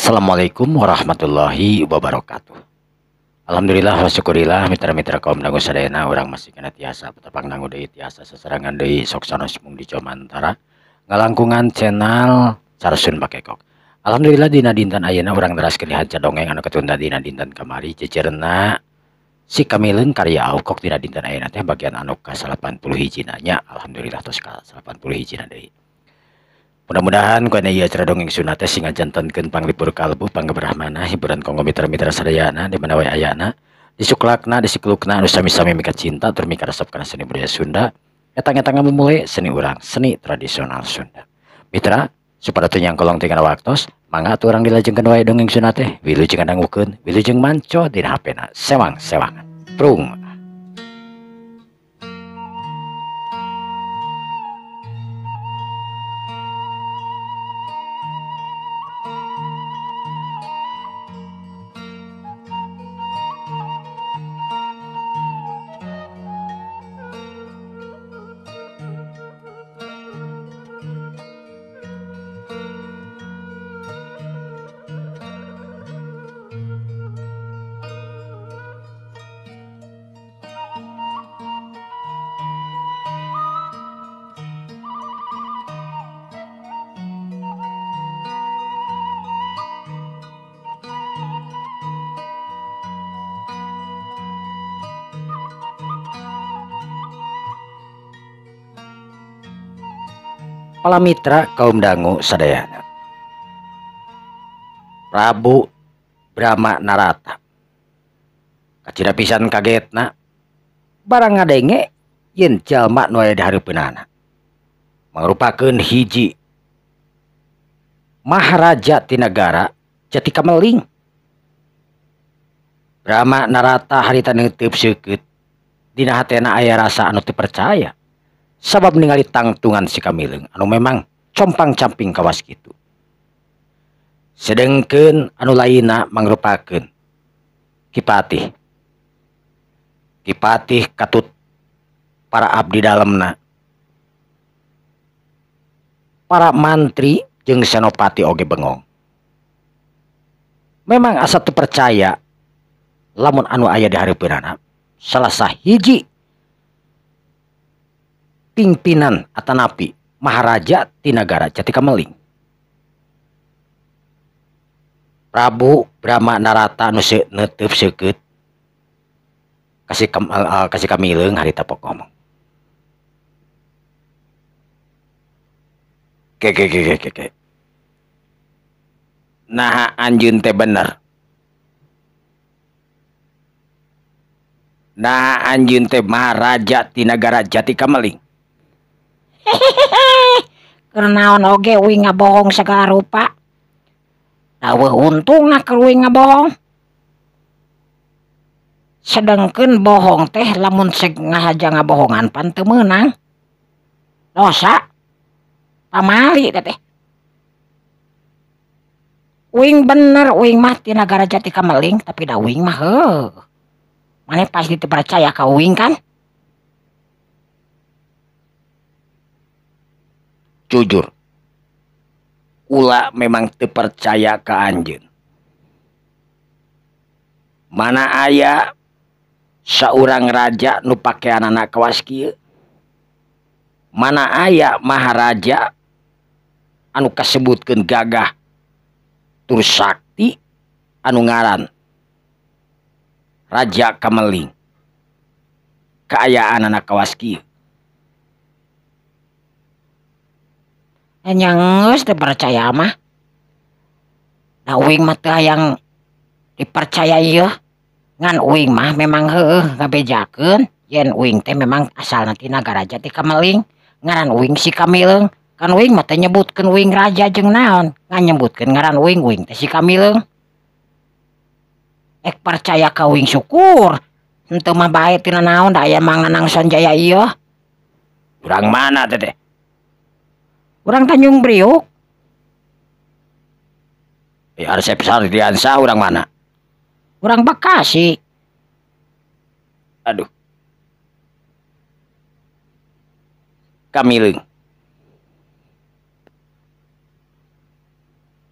Assalamualaikum warahmatullahi wabarakatuh. Alhamdulillah wa syukurillah mitra-mitra kaum dangu sadayana urang masih kana tiasa petepang dangu deui tiasa sasarangan deui sok sanos mung di Jomantara ngalangkungan channel Carsun Bakekok. Alhamdulillah dina dinten ayeuna urang teraskeun dihanca dongeng anu ketunda dina dinten kamari cecerna si Kamileung karya Aukok dina dinten ayeuna teh bagian anu ka-80 hijina nya. Alhamdulillah tos ka-80 hijina deui. Mudah-mudahan ku ieu acara dongeng Sunda teh sing ngajantenkeun panglipur kalbu panggebrahmana hiburan kanggo mitra-mitra sadayana di mana wae ayana disuklakna disiklukna anu sami-sami mika cinta tur mika resep kana seni budaya Sunda etang-etang ngamumule seni urang seni tradisional Sunda. Mitra supaya teu nyangkolong teh kana waktos mangga atuh urang dilajengkeun wae dongeng Sunda teh wilujeng ngadangukeun wilujeng manco dina HP-na sewang-sewangan. Prung. Pala mitra kaum dangu sadayana. Prabu Brahma Narata kacida pisan kagetna barang ngadenge yen jalma nu aya di hareupeunana mangrupakeun hiji maharaja ti nagara Jati Kameling. Brahma Narata harita neuteup seukeut dina hatena aya rasa anu teu percaya sabab ningali tangtungan si Kamileung anu memang compang-camping kawas kitu. Sedengkeun anu lainna mangrupakeun Ki Patih. Ki Patih katut para abdi dalemna, para mantri jeung senopati oge bengong. Memang asa teu percaya lamun anu aya di hareupeunana salah sahiji pimpinan atanapi maharaja ti nagara Jati Kameling. Prabu Brahma Narata nu neuteup seukeut kasih Kamileung harita pok ngomong. Ke ke ke ke ke. Naha anjeun teh bener. Naha anjeun teh maharaja ti nagara Jati Kameling. Keur naon oge uing ngabohong sagala rupa. Daweuh untungna keur uing ngabohong. Sedengkeun bohong teh lamun seg ngahaja ngabohongan pan teu meunang. Dosa. Pamali teh. Uing bener uing mah ti nagara Jati Kameling tapi da uing mah heuh. Maneh pasti teu percaya ka uing kan? Jujur, kula memang terpercaya ke anjeun. Mana aya saurang raja nu pakeanana kawas kieu? Mana aya maharaja anu kasebutkeun gagah tur sakti anu ngaran Raja Kameling? Kaayaanana kawas kieu. Nya geus teu percaya mah. Da uing mah teu hayang dipercaya ieu. Ngan uing mah memang heueuh ngabejakeun yen uing teh memang asalna ti nagara Jati Kameling. Ngaran uing si Kamileung. Kan uing mah teu nyebutkeun uing raja jeung naon, ngan nyebutkeun ngaran uing uing teh si Kamileung. Ek percaya ka uing syukur. Henteu mah bae tina naon da aya manganang Sonjaya ieu. Urang mana teh teh? Urang Tanjung Priuk. Ya Arsep Sardiansah urang mana? Urang Bekasi. Aduh. Kamileung.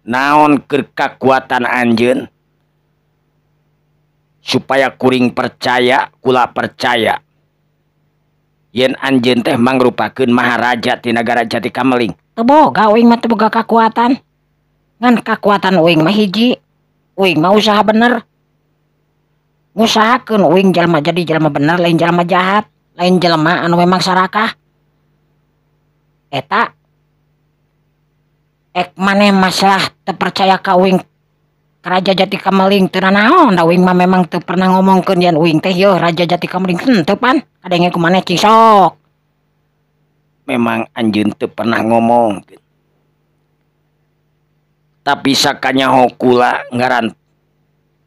Naon keur kakuatan anjeun supaya kuring percaya kula percaya yen anjeun teh mangrupakeun maharaja ti nagara Jati Kameling. Teu boga uing mah teu boga kakuatan. Ngan kakuatan uing mah hiji. Uing mah usaha bener. Ngusahakeun uing jalma jadi jalma bener lain jalma jahat, lain jelema anu memang sarakah. Eta ek maneh masalah teu percaya ka uing Raja Jati Kameling teu nanaon da uing mah memang teu pernah ngomongkeun yen uing teh yeuh Raja Jati Kameling henteu pan kadenge ku maneh cing sok. Memang anjeun teu pernah ngomong. Tapi sakanyaho kula ngaran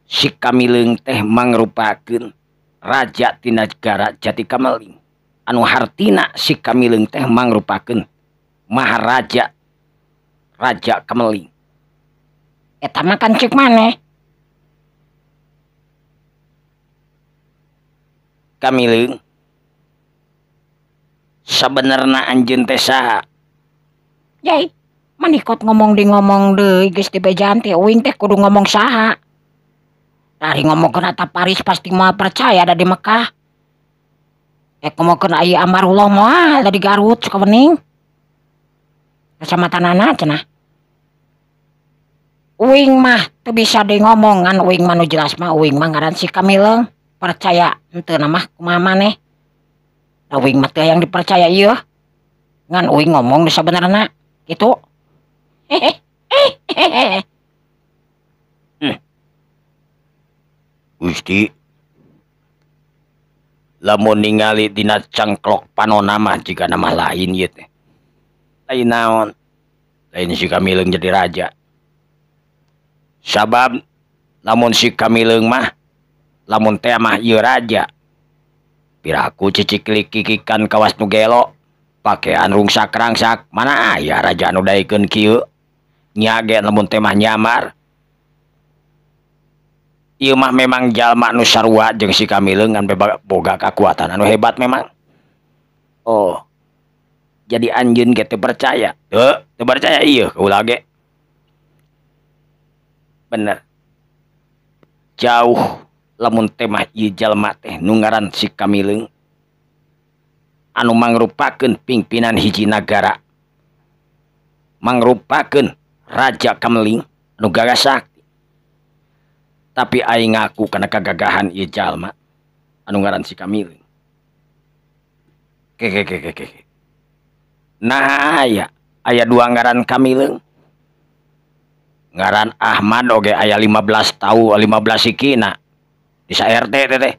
si Kamileung teh mangrupakeun raja ti nagara Jati Kameling. Anu hartina si Kamileung teh mangrupakeun maharaja Raja Kameling. Eta mah kan cek maneh. Kamileung sabenerna anjeun teh saha? Yai, manikot ngomong di ngomong deui geus dibejaan teh uing teh kudu ngomong saha. Dari ngomongkeun Ata Paris pasti moal percaya da di Mekah. Ek ngomongkeun ai Amarullah moal da di Garut Sukawening. Kecamatanana cenah. Uing mah teu bisa di ngomong ngan uing mah nu jelas mah uing mah ngaran si Kamileung percaya henteu na mah kumaha maneh. Da uing mah teu hayang dipercaya ieu. Ngan uing ngomong nu sabenerna kitu. Gusti, lamun ningali dina cangklok panona mah jigana mah lain ieu teh. Lain naon? Lain si Kamileung jadi raja. Sabab lamun si Kamileung mah lamun teh mah ieu raja. Piraku ciciklikikikan kawas nu gelo, pakean rungsak-rangsak, mana aya raja anu daekeun kieu. Nya ge lamun teh mah nyamar. Ieu mah memang jalma nu sarua jeung si Kamileung ngan boga kakuatan anu hebat memang. Oh. Jadi anjeun ge teu percaya. Teu, teu percaya ieu kaula ge. Bener. Jauh lamun teh mah ieu jalma teh nu ngaran si Kamileung anu mangrupakeun pimpinan hiji nagara. Mangrupakeun Raja Kameling anu gagah sakti. Tapi aing ngaku kana kagagahan ieu jalma anu ngaran si Kamileung. Ke ke ke ke. Nah aya, aya dua ngaran Kamileung. Ngaran Ahmad oge aya 15 tahu 15 sikina di sa RT teh.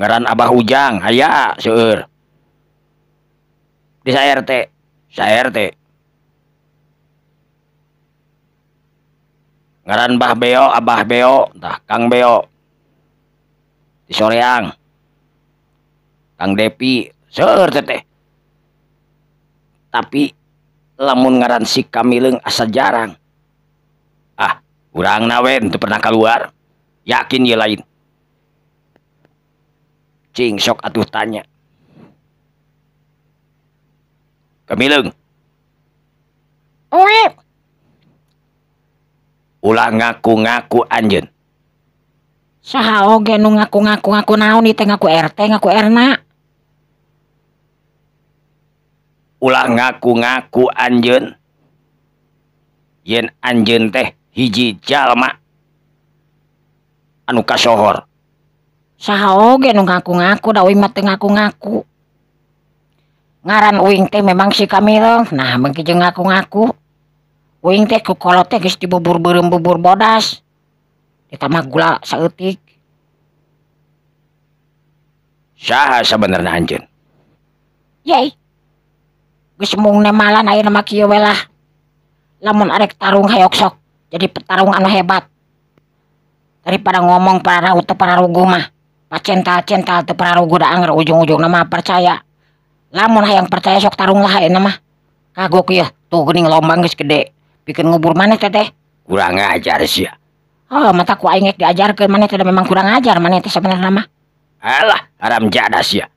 Ngaran Abah Ujang aya seueur. Di sa RT, sa RT. Ngaran Bah Beo, Abah Beo, tah Kang Beo. Di Soreang. Kang Depi seueur teh. Tapi lamun ngaran si Kamileung asa jarang. Ah, urangna we teu pernah keluar. Yakin ieu lain. Cing sok atuh tanya. Kamileung. Uip. Ulah ngaku-ngaku anjeun. Saha oge nu ngaku-ngaku ngaku naon ieu teh ngaku RT ngaku RNA. Ulah ngaku-ngaku anjeun yen anjeun teh hiji jalma anu kasohor. Saha oge nu ngaku-ngaku da uing mah teu ngaku-ngaku. Ngaran uing teh memang si Kamileung, nah mengki jeung ngaku-ngaku. Uing teh ku kolot teh geus dibubur beureum bubur bodas. Ditambah gula saeutik. Saha sabenerna anjeun? Yai. Geus mung nemalan ayeuna mah kieu we lah. Lamun arek tarung hayok sok jadi petarung anu hebat. Daripada ngomong pararahu teu pararuguh mah. Pacental-cental teu pararuguh da anger ujung-ujungna mah percaya. Lamun hayang percaya sok tarung lah ayeuna mah. Kagok ieu tuh geuning lombang geus gede. Pikeun ngubur maneh teh teh. Kurang ajar sia. Oh, mata ku aing rek diajarkeun maneh teh memang kurang ajar maneh teh sabenerna mah. Alah, haram jadah sia.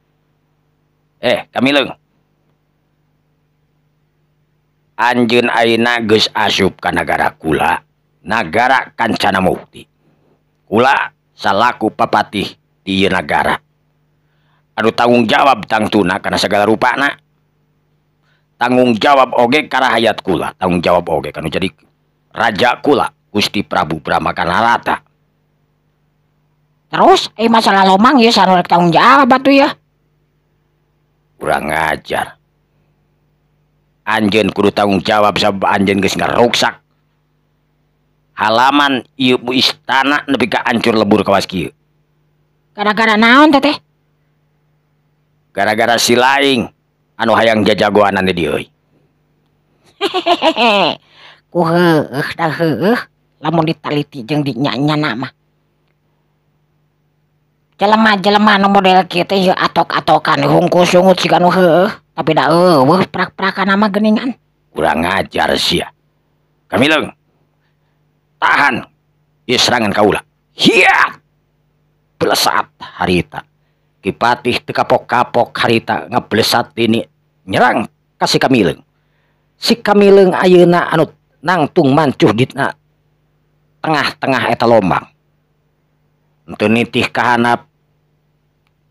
Kamileung. Anjeun ayeuna geus asup ka nagara kula, nagara Kancana Mukti. Kula salaku papatih di ieu nagara. Anu tanggung jawab tangtuna kana sagala rupana. Tanggung jawab oge ka rahayat kula, tanggung jawab oge kanu jadi raja kula, Gusti Prabu Brahma Kanarata. Terus masalah lomang ieu sanu rek tanggung jawab atuh ya. Kurang ajar. Anjeun kudu tanggung jawab sabab anjeun geus ngaruksak halaman ieu istana nepi ka hancur lebur kawas kieu. Gara-gara naon teteh? Gara-gara si laing anu hayang jajagoanan di dieu euy. Ku heueuh da heueuh lamun ditaliti jeung dinya-nyana mah. Jelema-jelema nu model kieu teh ieu atok-atokan hungkul sungut siga nu heueuh, tapi da eueuh prak-prakan mah geuningan. Kurang ajar sia. Kamileung. Tahan ieu serangan kaula. Hiat. Blesat harita. Ki Patih teu kapok-kapok harita ngablesat dini nyerang ka si Kamileung. Si Kamileung ayeuna anu nangtung mancuh dina tengah-tengah eta lombang. Henteu nitih ka handap,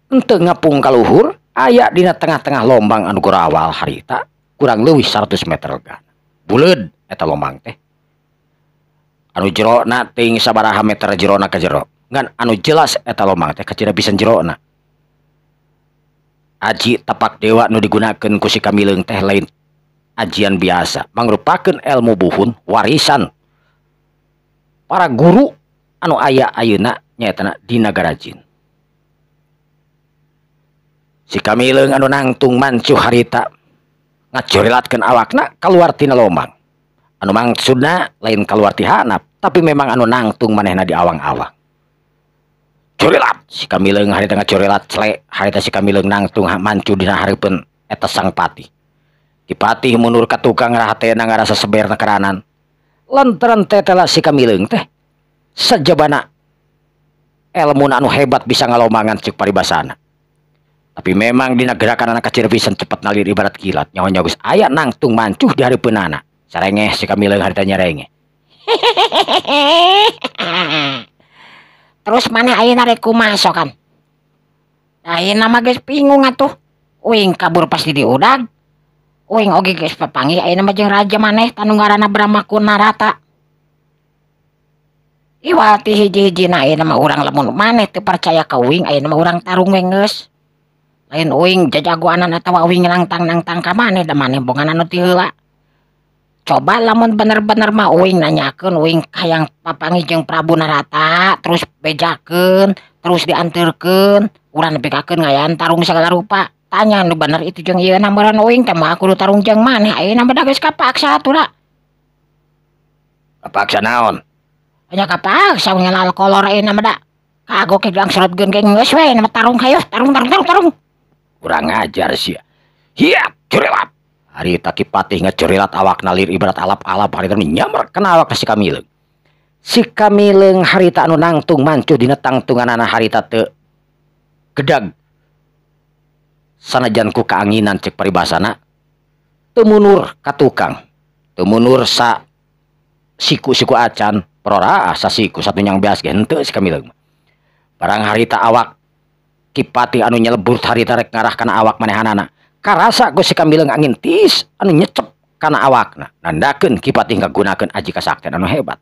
henteu ngapung ka luhur, aya dina tengah-tengah lombang anu gorawal harita kurang leuwih 100 meter legana. Buleud eta lombang teh. Anu jerona teuing sabaraha meter jerona ka jero. Ngan anu jelas eta lombang teh kacida pisan jerona. Aji tapak dewa nu digunakeun ku si Kamileung teh lain ajian biasa, mangrupakeun ilmu buhun warisan para guru anu aya ayeuna nyaetana di nagara jin. Si Kamileung anu nangtung mancuh harita ngajorilatkeun awakna kaluar tina lombang. Anu maksudna lain kaluar ti hanap, tapi memang anu nangtung manehna di awang-awang. Jorilat si Kamileung harita ngajorilat cele harita si Kamileung nangtung mancuh dina hareupeun eta sang patih. Ki Patih mundur ka tukang rahatena ngarasa seberna keranan. Lantaran tetela si Kamileung teh sajabana elmuna anu hebat bisa ngalomangan ceuk paribasana. Tapi memang dina gerakan anak kacir pisan cepet nalir ibarat kilat. Nyawa-nyawa geus aya nangtung mancuh di hareupeunana. Sarengeh si Kamileung harita nyarengeh. Terus maneh ayeuna rek kumaha sokan? Ayeuna mah geus bingung atuh. Uing kabur pasti diudag. Uing oge geus papanggih ayeuna mah jeung raja maneh tanu ngaranna Brahma Kunarata. Iwal ti hiji-hijina ayeuna mah urang lamun maneh teu percaya ka uing ayeuna mah urang tarung we geus. Lain uing jajagoanan atawa uing nangtang-nangtang ka maneh da maneh bongan anu ti heula. Coba lamun bener-bener mah uing nanyakeun uing hayang papanggih jeung Prabu Narata terus bejakeun terus dianterkeun urang nepikakeun ngayan tarung sagala rupa. Tanya nu bener itu jeung ieu meureun uing teh mah kudu tarung jeung maneh ayeuna mah da geus kapaksa atuh da. Kapaksa naon? Nya kapaksa ngelal kolor ayeuna mah da. Kagok ge gangsorotkeun ge geus we mah tarung hayo tarung tarung tarung tarung. Kurang ajar sia. Hiat jurilat. Harita Ki Patih ngejurilat awak nalir ibarat alap-alap harita nyamber kana awak si Kamileung. Si Kamileung harita anu nangtung mancuh dina tangtunganana harita teu gedag. Sanajan ku kaanginan cek paribasana teu munur ka tukang. Teu munur sa siku-siku acan perora sa siku satunyang beas ge henteu si Kamileung. Barang harita awak Ki Patih anu nyelebur harita rek ngarah kana awak manehanana. Karasa ku si Kamileung angin tis anu nyecep kana awakna. Nandakeun Ki Patih ngagunakeun aji kasaktian anu hebat.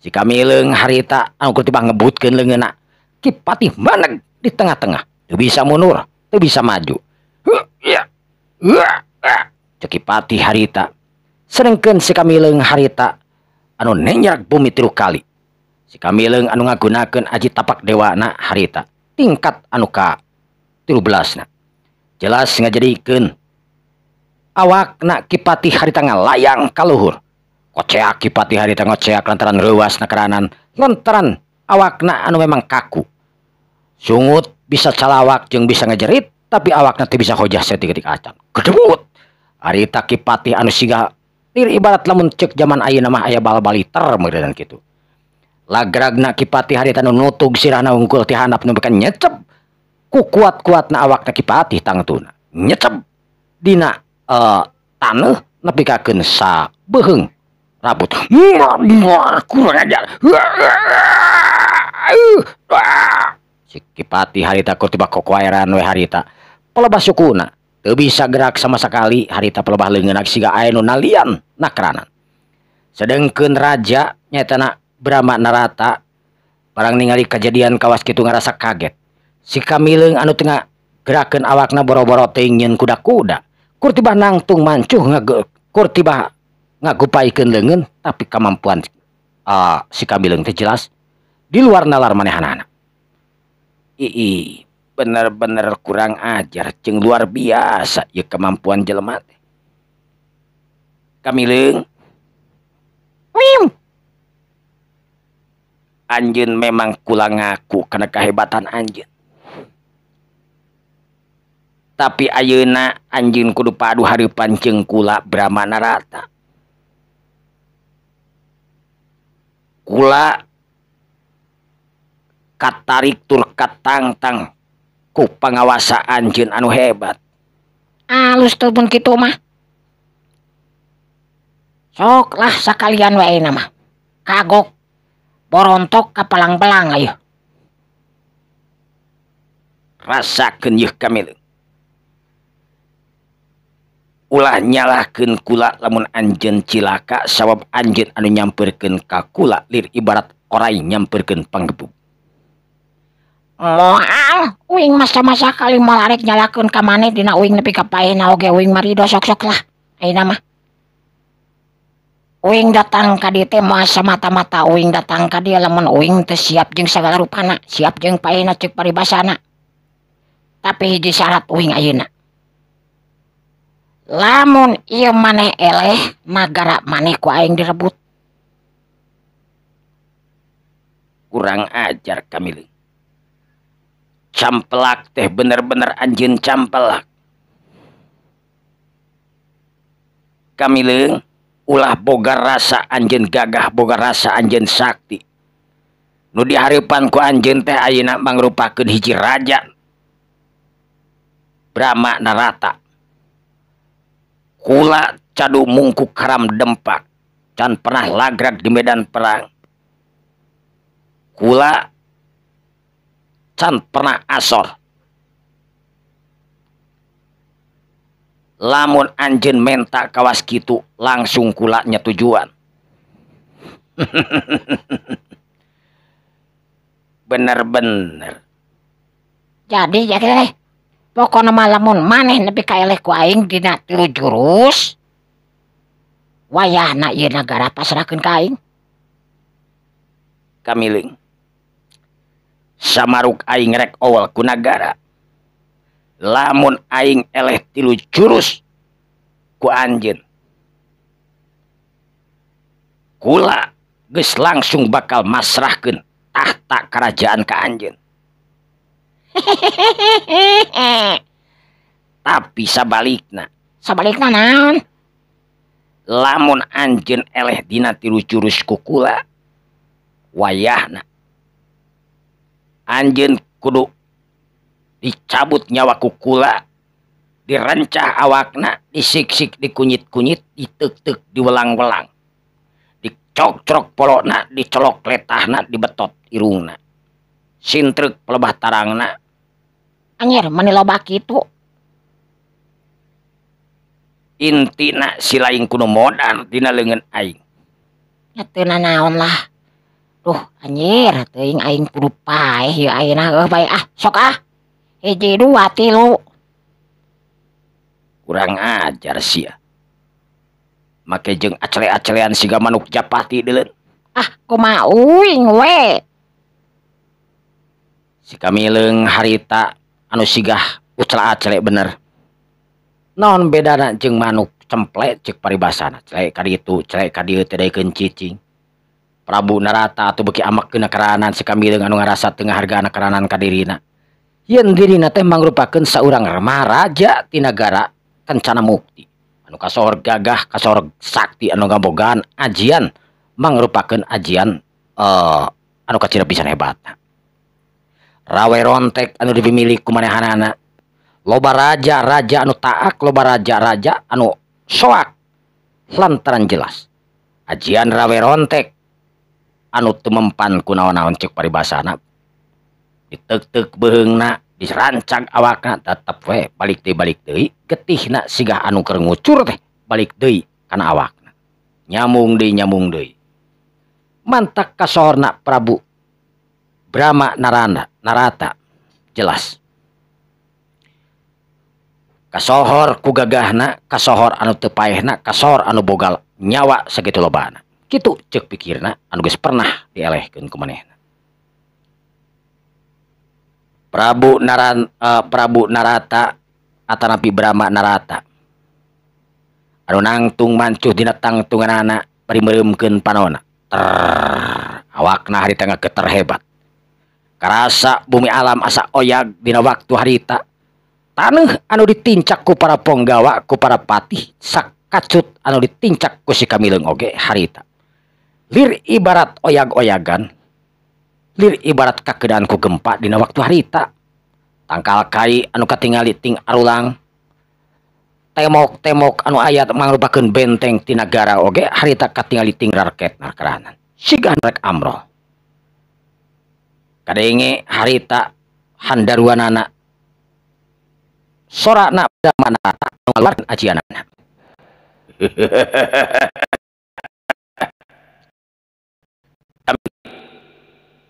Si Kamileung harita anu kutibah ngebutkeun leungeunna. Ki Patih maneg di tengah-tengah. Teu bisa mundur, teu bisa maju. Cek Ki Patih harita. Sedengkeun si Kamileung harita anu nenjak bumi 3 kali. Si Kamileung anu ngagunakeun aji tapak dewana harita tingkat anu ka 13na. Jelas ngajadikeun awakna Ki Patih harita ngalayang ka luhur. Koceak Ki Patih harita ngoceak lantaran reuas na keranan, lantaran awakna anu memang kaku. Sungut bisa calawak jeung bisa ngejerit, tapi awakna teu bisa hojah saeutik-eutik acan. Gedebut. Harita Ki Patih anu siga lir ibarat lamun ceuk jaman ayeuna mah aya bal-baliter meureunana kitu. Lagragna Ki Patih harita nu nutug sirahna unggul ti handap nu bekan nyecep. Ku kuat-kuatna awakna Ki Patih tangtuna. Nyecep dina taneuh Nepi kakeun sabeuheung rabut. Kurang ajar. Si Kipati harita kur tiba kokoaeran we harita. Pelebah sukuna teu bisa gerak sama sekali harita pelebah leungeunna siga aya nu nalian nakranan. Sedengkeun raja nyaetana Brahma Narata barang ningali kejadian kawas kitu ngarasa kaget. Si Kamileung anu tengah gerakeun awakna boro-boro teuing nyeun kuda-kuda. Kur tiba nangtung mancuh kur tiba ngagupaikeun leungeun tapi kemampuan si Kamileung teh jelas di luar nalar manehanana. Ii, bener-bener kurang ajar jeung luar biasa ieu kemampuan jelema teh. Kamileung, anjeun memang kula ngaku kana kehebatan anjeun. Tapi ayeuna anjeun kudu padu hareupan jeung kula Brahma Narata. Kula katarik tur katangtang ku pangawasa anjeun anu hebat. Alus teu pun kitu mah. Sok lah sakalian wae mah. Kagok borontok ka palang-palang ayo. Rasakeun yeuh Kamileung. Ulah nyalahkeun kula lamun anjeun cilaka sabab anjeun anu nyamperkeun ka kula lir ibarat orai nyamperkeun panggebug. Moal uing masa-masa kali moal arek nyalakeun ka maneh dina uing nepi ka paehna oge uing marido sok-sok lah ayeuna mah. Uing datang ka dieu teh moal samata-mata uing datang ka dieu lamun uing teu siap jeung sagala rupana, siap jeung paehna ceuk paribasana. Tapi hiji syarat uing ayeuna. Lamun ieu maneh eleh, nagara maneh ku aing direbut. Kurang ajar Kamileung. Campelak teh bener-bener anjeun campelak. Kamileung ulah boga rasa anjeun gagah, boga rasa anjeun sakti. Nu dihareupan ku anjeun teh ayeuna mangrupakeun hiji raja Brahma Narata. Kula cadu mungku karam dempak, can pernah lagrak di medan perang. Kula can pernah asor. Lamun anjeun menta kawas kitu langsung kula nyetujuan. Bener-bener. Jadi jadi pokona mah lamun maneh nepi ka eleh ku aing dina 3 jurus wayahna ieu nagara pasrahkeun ka aing. Kamileung, samaruk aing rek owel ku nagara. Lamun aing eleh 3 jurus ku anjeun, kula geus langsung bakal masrahkeun tahta kerajaan ka anjeun. Tapi sabalikna, sabalikna naon? Lamun anjeun eleh dina 3 jurus ku kula, wayahna anjeun kudu dicabut nyawa ku kula, direncah awakna, disiksik, dikunyit-kunyit, ditek-tek, diwelang-welang, dicok-crok polokna, dicolok letahna, dibetot irungna, sintrek pelebah tarangna. Anjir, mani loba kitu. Intina si laing kudu modar dina leungeun aing. Nya teu nanaon lah. Duh, anjir, teuing aing kudu paeh ieu ayeuna heuh bae ah, sok ah. 1, 2, 3. Kurang ajar sia. Make jeung acele-acelean siga manuk japati deuleun. Ah, kumaha uing we. Si Kamileung harita anu sigah ucla-acele bener. Naon bedana jeung manuk cemple ceuk paribasana, celek ka ditu, celek ka dieu teh daekeun cicing. Prabu Narata atuh beuki amekeun karanan si Kamileung anu ngarasa teu ngahargaan karanan ka dirina. Yen dirina teh mangrupakeun saurang maharaja ti nagara Kencana Mukti. Anu kasohor gagah, kasohor sakti, anu ngabogaan ajian mangrupakeun ajian anu kacida pisan hebatna. Rawe rontek anu dipimilik ku manehanana. Loba raja-raja anu taak, loba raja-raja anu soak Lantaran jelas ajian rawe rontek anu teu mempan ku naon-naon cek paribasana ditek-tek beheungna dirancag awakna tetep we balik deui getihna sigah anu keur ngucur teh balik deui kana awakna nyamung deui mantak kasohorna Prabu Brahma Narata jelas kasohor ku gagahna kasohor anu teu paehna kasohor anu bogal nyawa sakitu lobana kitu ceuk pikirna anu geus pernah dielehkeun ku manehna. Prabu Narata atanapi Brahma Narata anu nangtung mancuh dina tangtunganana bari meureumkeun panona awakna harita ngageter hebat karasa bumi alam asa oyag dina waktu harita taneuh anu ditincak ku para ponggawa ku para patih sakacut anu ditincak ku si Kamileung oge harita lir ibarat oyag-oyagan lir ibarat kakeudaan ku gempa dina waktu harita tangkal kai anu katingali ting arulang temok-temok anu aya mangrupakeun benteng ti nagara oge harita katingali ting rarket narkaranan siga rek amroh kadenge harita handaruanana sorana Brahma ngaluarkeun ajianana.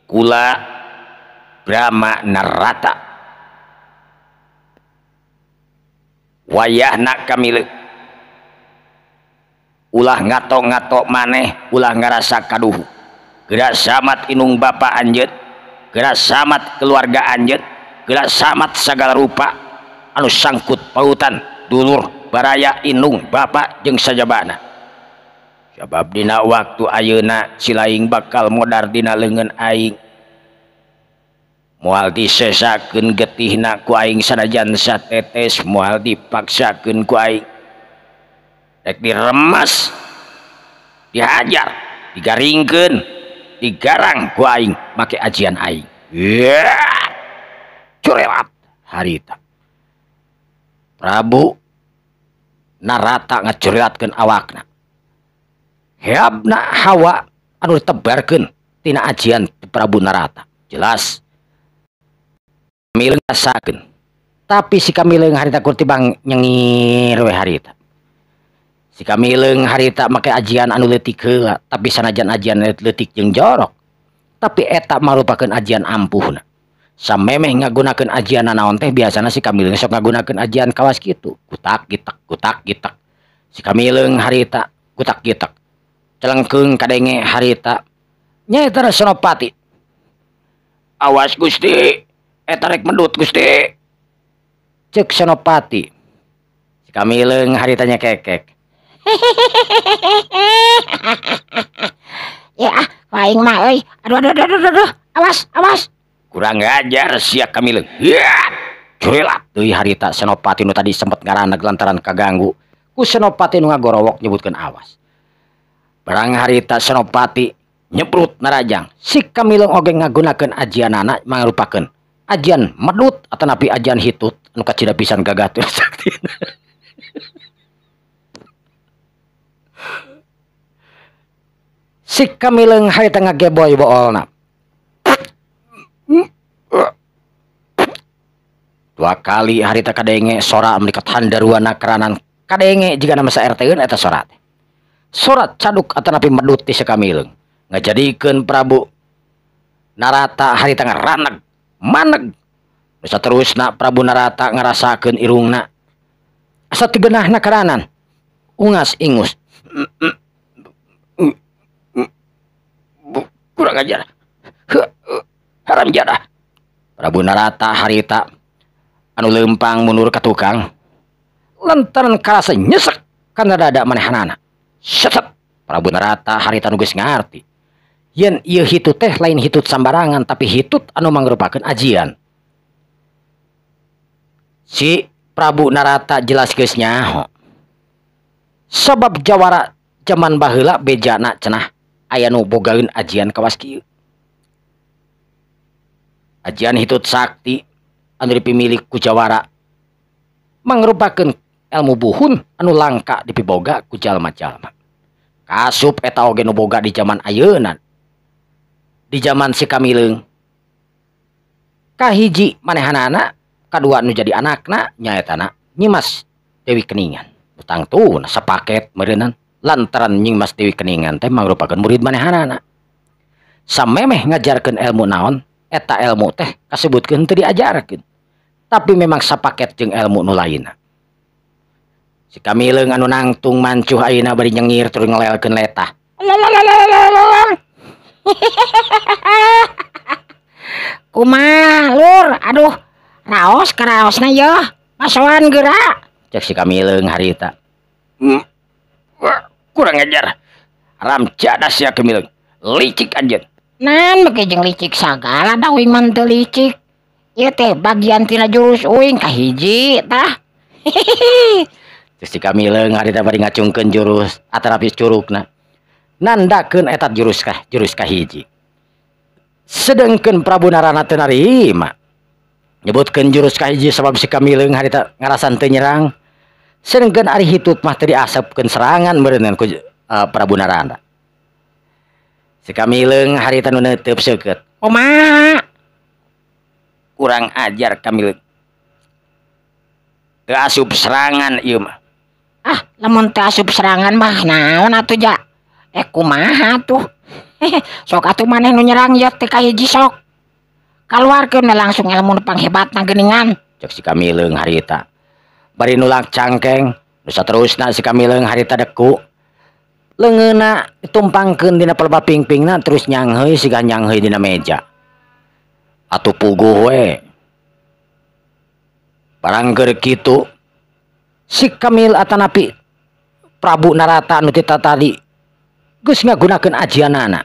Kula Brahma Narata wayahna Kamileung ulah ngato-ngato maneh ulah ngarasa kaduhu geura samat inung bapa anjeun geura samat keluarga anjeun geura samat sagala rupa anu sangkut pautan dulur baraya inung bapa jeung sajabana sabab dina waktu ayeuna silaing bakal modar dina leungeun aing moal disesakeun getihna ku aing sanajan satetes moal dipaksakeun ku aing rek diremas dihajar digaringkeun digarang ku aing make ajian aing. Curelat harita Prabu Narata ngacurelatkeun awakna heabna hawa anu ditebarkeun tina ajian Prabu Narata jelas Kamileung rasakeun tapi si Kamileung harita kur tibang nyengir we harita si Kamileung harita make ajian anu leutik heula tapi sanajan ajian leutik jeung jorok tapi eta marupakeun ajian ampuhna samemeh ngagunakeun ajian naon teh biasana si Kamileung sok ngagunakeun ajian kawas kitu kutak gitek kutak gitek si Kamileung harita kutak gitek celengkeung kadenge harita nyaeta Senopati awas Gusti eta rek medut Gusti ceuk Senopati si Kamileung haritanya kekek ya ah aing mah euy aduh aduh aduh aduh awas awas kurang ngajar sia Kamileung curelat deui harita Senopati nu tadi sempet ngaraneg lantaran kaganggu ku Senopati nu ngagorowok nyebutkeun awas barang harita Senopati nyebrut narajang si Kamileung oge ngagunakeun ajianana mangrupakeun ajian medut atanapi ajian hitut anu kacida pisan gagah teu saktina. Si Kamileung harita ngageboy boolna dua kali harita kadenge sora melikat handaruana keranan kadenge jika nama sa RT-eun eta sora teh sora caduk atanapi medut ti si Kamileung ngajadikeun Prabu Narata harita ngaraneg maneg bisa terusna Prabu Narata ngarasakeun irungna asa teu geunahna karanan ungas ingus kurang ajar haram jadah Prabu Narata harita anu leumpang mundur ka tukang lantaran karasa nyesek kana dada manehanana setep Prabu Narata harita nu geus ngarti yen ieu hitut teh lain hitut sambarangan tapi hitut anu mangrupakeun ajian si Prabu Narata jelas geus nyaho sabab jawara jaman baheula bejana cenah aya nu bogaeun ajian kawas kieu ajian hitut sakti anu dipimilik ku jawara mangrupakeun Ilmu buhun anu langka dipiboga ku jalma-jalma. Kasup eta oge nu boga di zaman ayeuna. Di zaman si Kamileung. Kahiji manehanana, kadua nu jadi anakna nyaetana Nyimas Dewi Keningan. Tangtuna sapaket meureunnan lantaran Nyimas Dewi Keningan teh mangrupakeun murid manehanana. Samemeh ngajarkeun ilmu naon, eta ilmu teh kasebutkeun teu diajarkeun. Tapi memang sapaket jeung ilmu nu lainna. Si Kamileung anu nangtung mancuh ayeuna bari nyengir tur ngelelkeun letah. Kumaha lur, aduh, raos karaosna yeuh, basoan geura. Cek si Kamileung harita. Kurang ajar. Ramcadas ya Kamileung. Licik anjeun. Nan make jeung licik sagala da uing mah teu licik. Ieu teh bagian tina jurus uing kahiji tah. Cek si Kamileung harita bari ngacungkeun jurus atanapi curugna. Nandakeun eta jurus kah jurus kahiji. Sedengkeun Prabu Narana teu narima. Nyebutkeun jurus kahiji sabab si Kamileung harita ngarasan teu nyerang. Sedengkeun ari hitut mah teu diasepkeun serangan meureunnan ku Prabu Narana. Si Kamileung harita nu neuteub seukeut. Kumaha? Kurang ajar Kamileung. Teu asup serangan ieu mah. Ah, lamun teu asup serangan mah naon atuh ja? Kumaha tuh? Sok atuh maneh nu nyerang ieu teh kahiji sok. Kaluarkeun langsung ilmu nu panghebatna geuningan. Cek si Kamileung harita. Bari nulak cangkeng, nu saterusna si Kamileung harita deku. Leungeunna ditumpangkeun dina pelba pingpingna terus nyangheui siga nyangheui dina meja. Atuh puguh we. Barang keur kitu si Kamil atanapi Prabu Narata anu ti tadi geus ngagunakeun ajianana.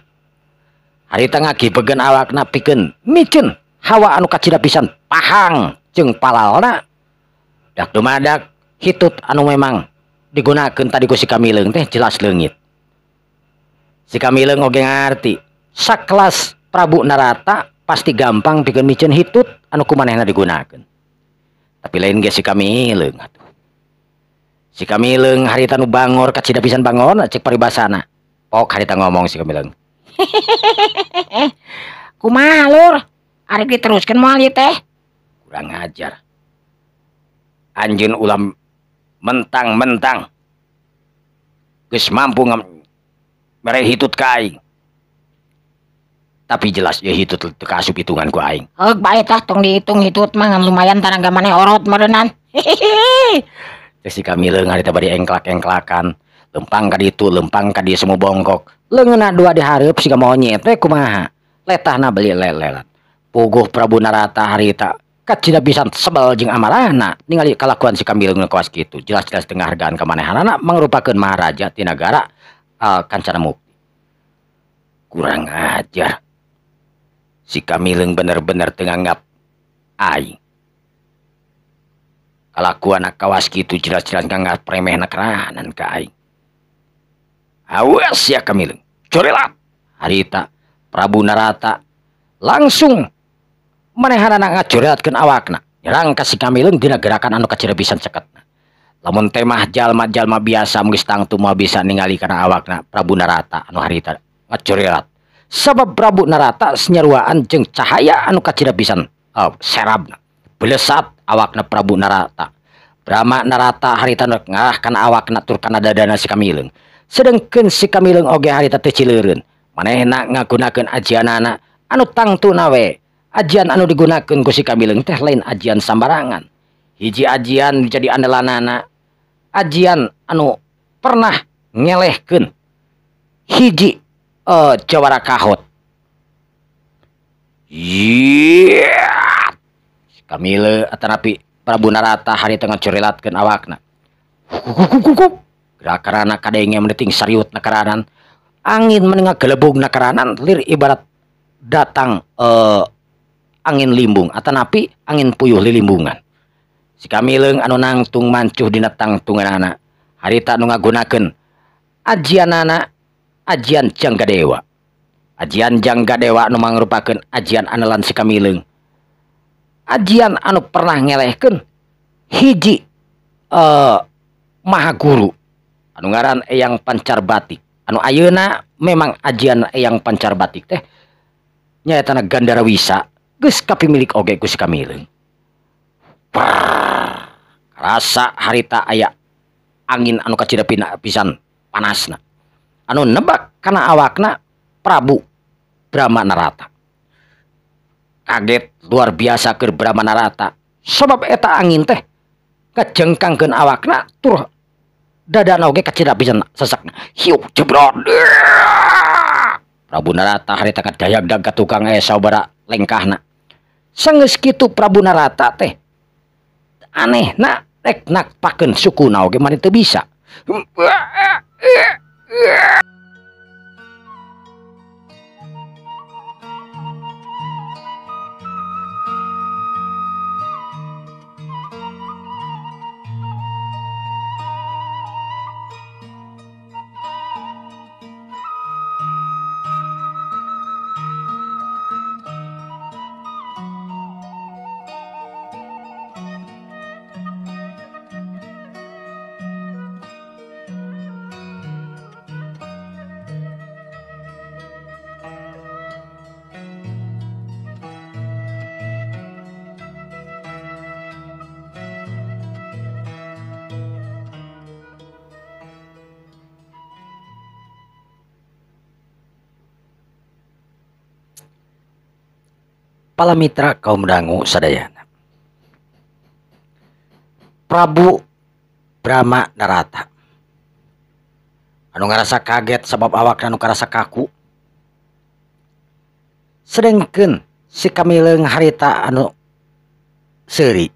Harita ngagibegeun awakna pikeun miceun hawa anu kacida pisan pahang jeung palalna. Dak dumadak hitut anu memang digunakeun tadi ku si Kamileung teh jelas leungit. Si Kamileung oge ngarti sakelas Prabu Narata pasti gampang pikeun miceun hitut anu ku manehna digunakeun. Tapi lain ge si Kamileung atuh. Si Kamileung harita nu bangor kacida pisan bangorna cek paribasana. Pok harita ngomong si Kamileung. Kumaha lur? Arek diteruskeun moal ieu teh? Kurang ajar. Anjeun ulah mentang-mentang geus mampu mere hitut ka aing. Tapi jelas ieu hitut teu kaasup hitungan ku aing. Heug bae tah tong dihitung hitut mah ngan lumayan tanaga maneh orot meureunnan. Teh si Kamileung harita bari engklak-engklakan. Lempang ka ditu, lempang ka dieu semua bongkok. Leungeunna dua dihareup siga monyet teh kumaha. Letahna beli lelelan. Puguh Prabu Narata harita kacida pisan sebel jeung amarahna ningali kalakuan si Kamileung nu kawas kitu. Jelas-jelas teu ngahargaan ka manehanana mangrupakeun maharaja ti nagara Kancana Mukti. Kurang ajar. Si Kamileung bener-bener teu nganggap aing. Kalakuan kawas kitu jelas-jelas nganggap premehna keranan ka aing. Awas ya Kamileung, corelat. Harita Prabu Narata langsung manehanana ngacorelatkeun awakna, nyerang ka si Kamileung dina gerakan anu kacida pisan ceketna. Lamun teh mah jalma-jalma biasa geus tangtu moal bisa ningali kana awakna Prabu Narata anu harita ngacorelat. Sabab Prabu Narata senyaruaan jeung cahaya anu kacida pisan serabna. Belesat awakna Prabu Narata. Brahma Narata harita ngarah kana awakna tur kana dadana si Kamileung. Sedengkeun si Kamileung oge harita teu cileureun. Manehna ngagunakeun ajianana anu tangtuna we. Ajian anu digunakeun ku si Kamileung teh lain ajian sambarangan. Hiji ajian jadi andalanana, ajian anu pernah ngelehkeun hiji jawara kahot. Yeah. Si Kamileung atanapi Prabu Narata harita ngacorelatkeun awakna. Gerakanana kadenge meniting sariut nakaranan, angin menengah gelebug nakaranan, lir ibarat datang angin limbung atanapi angin puyuh lilimbungan. Si Kamileung anu nangtung mancuh dina tangtunganana harita nu ngagunakeun ajianana ajian Janggadewa. Ajian Janggadewa anu mangrupakeun ajian andalan si Kamileung. Ajian anu pernah ngelehkeun hiji Maha Guru anu ngaran Eyang Pancar Batik anu ayeuna memang ajian Eyang Pancar Batik teh nyaeta Gandara Wisa geus kapimilik oge ku si Kamileung. Rasa harita aya angin anu kacida pisan panasna anu nebak kana awakna Prabu Brahma Narata. Kaget luar biasa keur Brahma Narata sabab eta angin teh kajengkangkeun awakna tur dadana oge kacida pisan sesakna. Hiuk jebrot. Prabu Narata harita kadayag-dag ka tukang sabara lengkahna. Sanggeus kitu Prabu Narata teh anehna rek nakpakeun sukuna oge mani teu bisa. Palamitra kaum dangu sadayana. Prabu Brahma Narata anu ngarasa kaget sabab awakna anu karasa kaku. Sedengkeun si Kamileung harita anu seuri.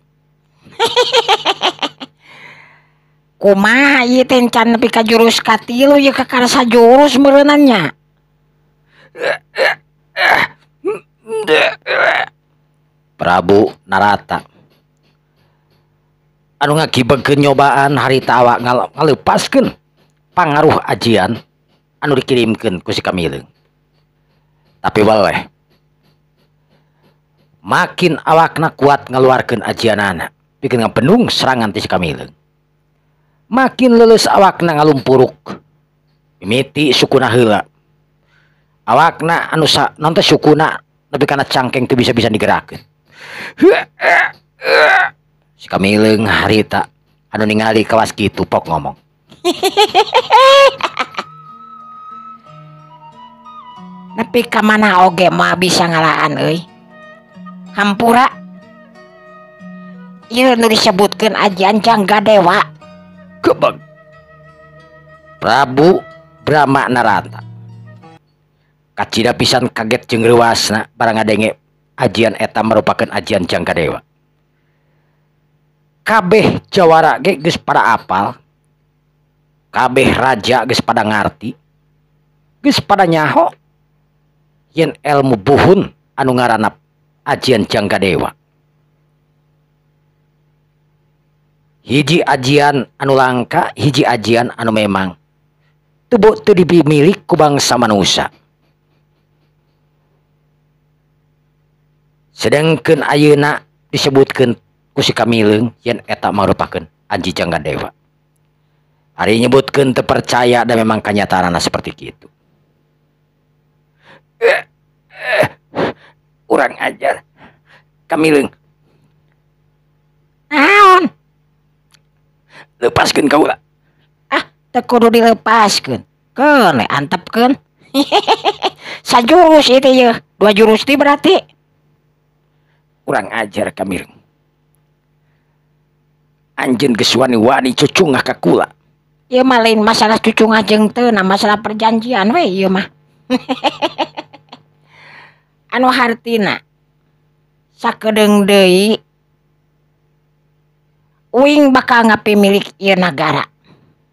Kumaha ieu teh can nepi ka jurus katilu ieu kakarasa jurus meureunnan nya. Prabu Narata anu ngagibegkeun nyobaan harita awak ngaleupaskeun pangaruh ajian anu dikirimkeun ku si Kamileung. Tapi weleh makin awakna kuat ngaluarkeun ajianana pikeun ngabenung serangan ti si Kamileung. Makin leuleus awakna ngalumpuruk mimiti sukuna heula. Awakna anu naon teh sukuna nepi kana cangkeng teu bisa-bisa digerakkeun. Si Kamileung harita anu ningali kawas kitu pok ngomong. Nepi ka mana oge moal bisa ngalaan euy. Hampura. Ieu nu disebutkeun ajian Jangga Dewa. Gebeg. Prabu Brahma Narata kacida pisan kaget jeung reuasna barang ngadenge ajian eta merupakan ajian Jangga Dewa. Kabeh jawara ge geus pada apal, kabeh raja geus pada ngarti, geus pada nyaho yen ilmu buhun anu ngaranna ajian Jangga Dewa. Hiji ajian anu langka, hiji ajian anu memang teu dimilik ku bangsa manusia. Sedangkeun ayeuna disebutkeun ku si Kamileung yen eta marupakeun aji Jangga Dewa. Ari nyebutkeun teu percaya dan memang kanyataanna seperti kitu. Urang ajar Kamileung. Naon? Lepaskeun kaula. Ah, teu kudu dilepaskeun. Keun we antepkeun. Sajurus itu ye, dua jurus teh berarti. Urang ajar Kamileung. Anjeun geus wani-wani cucungah ka kula. Ieu mah lain masalah cucungah jeung teu, nah masalah perjanjian we ieu mah. Anu hartina sakedeung deui uing bakal ngapimilik ieu nagara,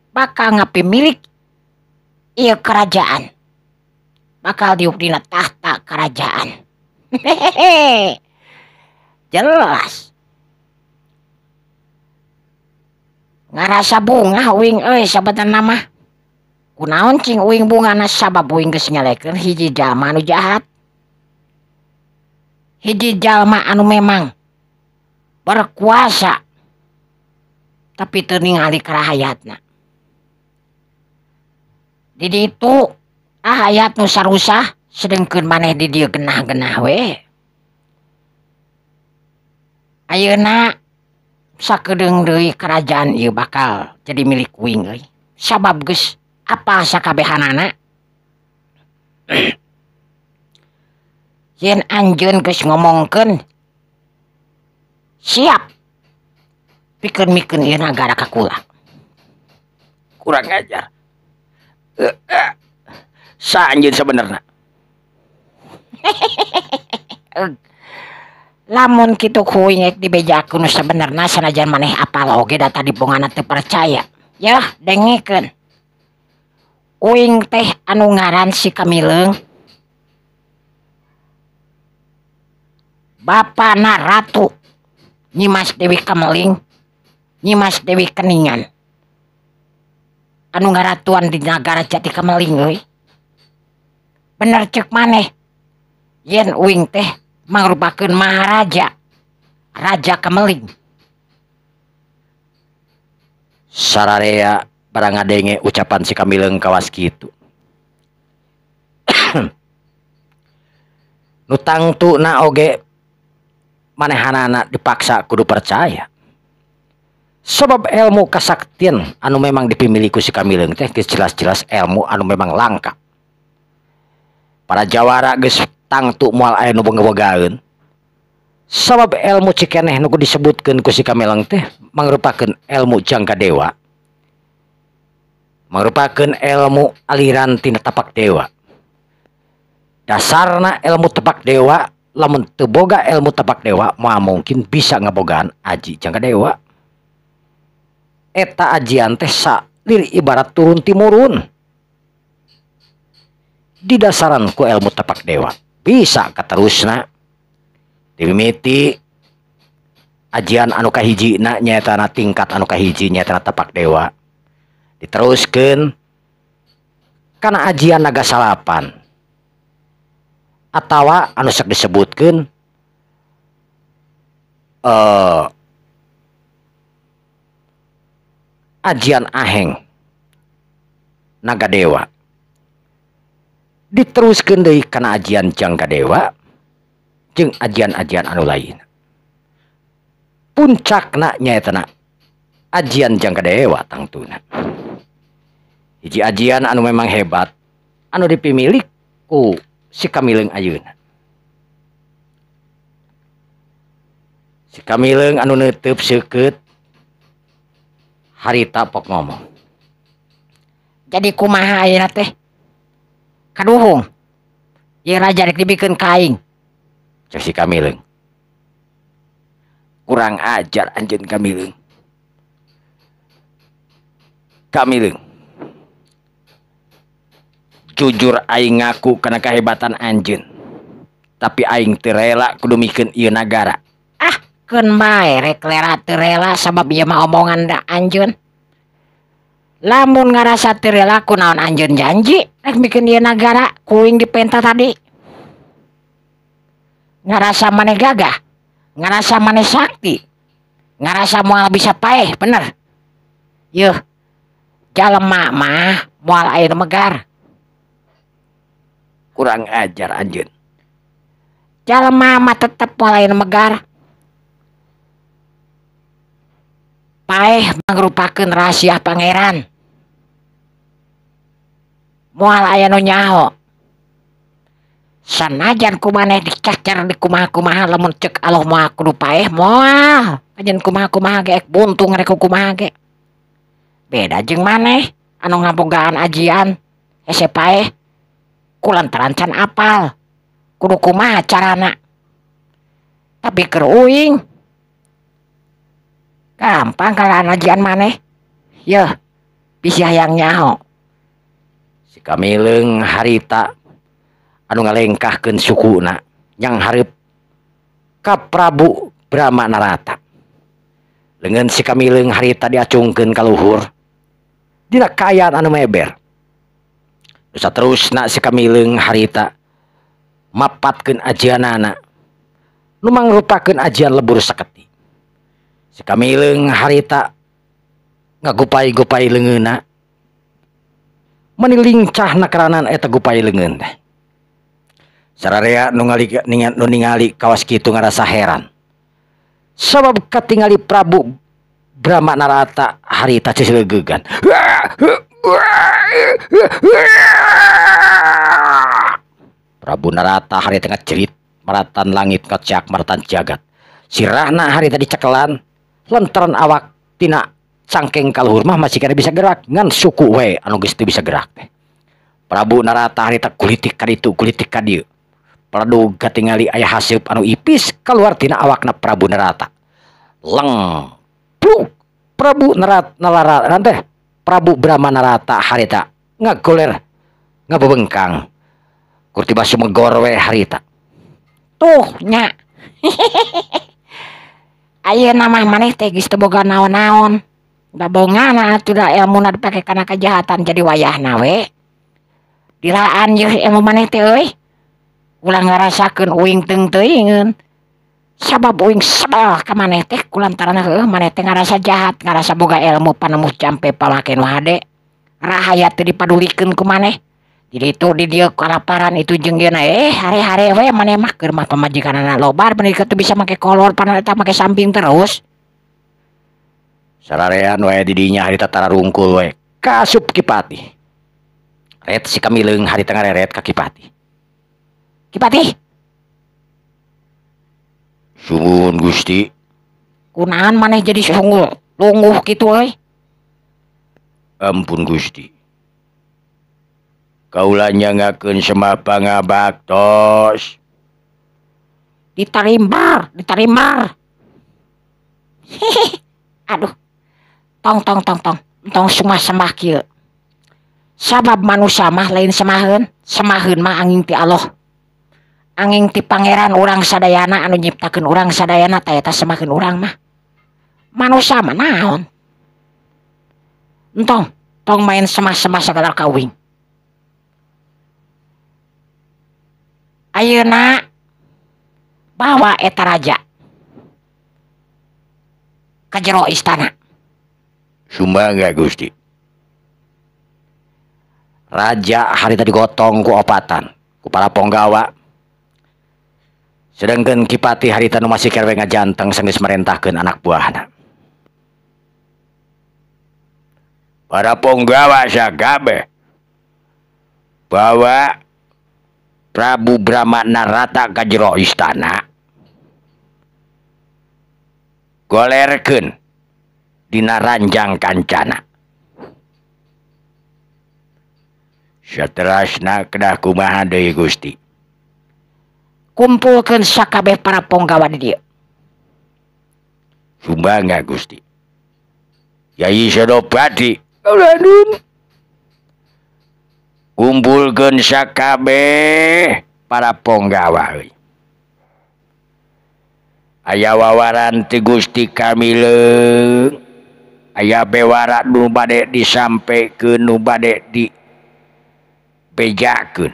bakal ngapimilik ieu kerajaan, bakal diuk dina tahta kerajaan. Hehehe. Jelas ngarasa bungah uing euy sabenerna mah. Kunaon cing uing bungahna sabab uing geus nyalekeun hiji jalma anu jahat, hiji jalma anu memang berkuasa Tapi teu ningali karahayatna. Di ditu ahayat nu sarusah sedengkeun maneh di dieu genah-genah we. Ayeuna sakedeung deui kerajaan ieu bakal jadi milik uing euy. Sabab geus apa sakabehanana. Yen anjeun geus ngomongkeun siap pikeun-mikeun ieu nagara ka kula. Kurang ajar. Sa anjeun sabenerna. Lamun kitu ku uing ek dibejakeun nu sabenerna sanajan maneh apal oge da tadi bongana teu percaya. Yeuh dengekeun. Uing teh anu ngaran si Kamileung. Bapana Ratu Nyimas Dewi Kameling, Nyimas Dewi Keningan. Anu ngaratuan di nagara Jati Kameling euy. Bener ceuk maneh. Yen uing teh mangrupakeun maharaja, Raja Kameling. Sararea barang ngadenge ucapan si Kamileung kawas kitu. Nu tangtuna oge manehanana dipaksa kudu percaya. Sebab ilmu kasaktian anu memang dipimili ku si Kamileung teh geus jelas-jelas ilmu anu memang langka. Para jawara geus tangtu moal aya nu boga-bogaeun. Sabab ilmu cikeneh nu disebutkeun ku si Kamileung teh mangrupakeun ilmu jangka dewa. Mangrupakeun ilmu aliran tina tapak dewa. Dasarna ilmu tapak dewa, lamun teu boga ilmu tapak dewa moal mungkin bisa ngabogaan aji jangka dewa. Eta ajian teh salir ibarat turun timurun. Didasaran ku ilmu tapak dewa bisa katerusna. Dimimiti ajian anu kahijina nyaetana tingkat anu kahiji nyaetana tapak dewa. Diteruskeun kana ajian naga salapan atawa anu sok disebutkeun ajian aheng naga dewa. Diteruskeun deui kana ajian jangka dewa jeung ajian-ajian anu lain. Puncakna nyaetana ajian jangka dewa tangtuna. Hiji ajian anu memang hebat anu dipimilik ku si Kamileung ayeuna. Si Kamileung anu neuteub seukeut harita pok ngomong. Jadi kumaha ayeuna teh? Kaduhung. Ieu raja rek dibikeun ka aing. Cek si Kamileung. Kurang ajar anjeun Kamileung. Kamileung. Jujur aing ngaku kana kahebatan anjeun. Tapi aing teu rela kudu mikeun ieu nagara. Ah, keun bae rek rela teu rela sabab ieu mah omongan da anjeun. Lamun ngarasa teu rela kunaon anjeun janji rek mikeun ieu nagara kuing dipenta tadi. Ngarasa maneh gagah, ngarasa maneh sakti, ngarasa moal bisa paeh, bener. Yeuh, jalema mah moal aya nu megar. Kurang ajar anjeun. Jalema mah tetep moal aya nu megar. Paeh mangrupakeun rahasia pangeran. Moal aya nu nyaho. Sanajan ku maneh dicacar di kumaha-kumaha lamun cek Allah moal kudu paeh moal. Anjeun kumaha-kumaha ge ek buntung rek kumaha ge. Beda jeung maneh anu ngabogaan ajian hese paeh kulantaran can apal. Kudu kumaha carana. Tapi keur uing gampang kalahan ajian maneh. Yeuh, bisi hayang nyaho. Si Kamileung harita anu ngalengkahkeun sukuna yang hareup ka Prabu Brahma Narata. Leungeun si Kamileung harita diacungkeun ka luhur dina kaayaan anu meber. Nu saterusna si Kamileung harita mapatkeun ajianana nu mangrupakeun ajian lebur saketi. Si Kamileung harita Ngagupai-gupai leungeunna. Meni lincah nakaranan eta gupai leungeun teh. Sararea nu ningali kawas kitu ngarasa heran. Sabab katingali Prabu Brahma Narata harita ceuleugeugan. Prabu Narata harita ngacerit maratan langit ngacak maratan jagat. Sirahna harita dicekelan lantaran awak tina cangkeng kaluhur mah masih kada bisa gerak ngan suku we anu geus teu bisa gerak teh. Prabu Narata harita kulitik ka ditu kulitik ka dieu. Pladug katingali aya haseup anu ipis kaluar tina awakna Prabu Narata. Leng pluk Prabu Narata nalara teh Prabu Brahma Narata harita ngagoler ngabebengkang. Kurtiba sumegor we harita. Tuh nya. Ayeuna mah maneh teh geus teu boga naon-naon. Da bongana atuh da elmuna dipake kana kejahatan jadi wayahna we. Dilaan yeuh ilmu maneh teh euy. Ulah ngarasakeun uing teung teuingeun. Sabab uing sebel ka maneh teh kulantaran heueuh maneh teh ngarasa jahat, ngarasa boga ilmu panemu jampe pamake nu hade. Rahayat teu dipadulikeun ku maneh. Jadi itu di dieu kalaparan itu jeung ieu hare-hare we maneh mah keur mah pamajikanana lobar meuni teu bisa make kolor pana eta make samping terus. Sararean we di dinya harita tararungkul we kasup Ki Patih. Ret si Kamileung harita ngareret ka Ki Patih. Ki Patih. Sungguh Gusti. Kunaon maneh jadi sungguh lungguh kitu euy? Ampun Gusti. Kaula nyangakeun semah pangabaktos. Ditarimbar, ditarimbar. Aduh. Tong tong tong tong. Tong sumah-semah kieu. Sabab manusia mah lain semaheun, semaheun mah angin ti Allah. Angin ti pangeran urang sadayana anu nyiptakeun urang sadayana ta eta semaheun urang mah. Manusia mah naon? Entong, tong main semah-semah sagala ka uing. Ayeuna bawa eta raja ka jero istana. Sumangga Gusti. Raja harita digotong ku opatan ku para ponggawa. Sedangkan Ki Patih harita nu masih kerwe ngajanteng sanggeus merentahkeun anak buahna. Para ponggawa sakabeh bawa Prabu Brahma Narata ka jero istana. Golerkeun dina ranjang kancana. Saterasna kedah kumaha deui Gusti? Kumpulkeun sakabeh para ponggawa di dieu. Sumangga Gusti. Yai Senopati kaula nun. Kumpulkeun sakabeh para ponggawa euy. Aya wawaran ti Gusti Kamileung. Aya bewara nu bade disampekeun nu bade dibejakeun.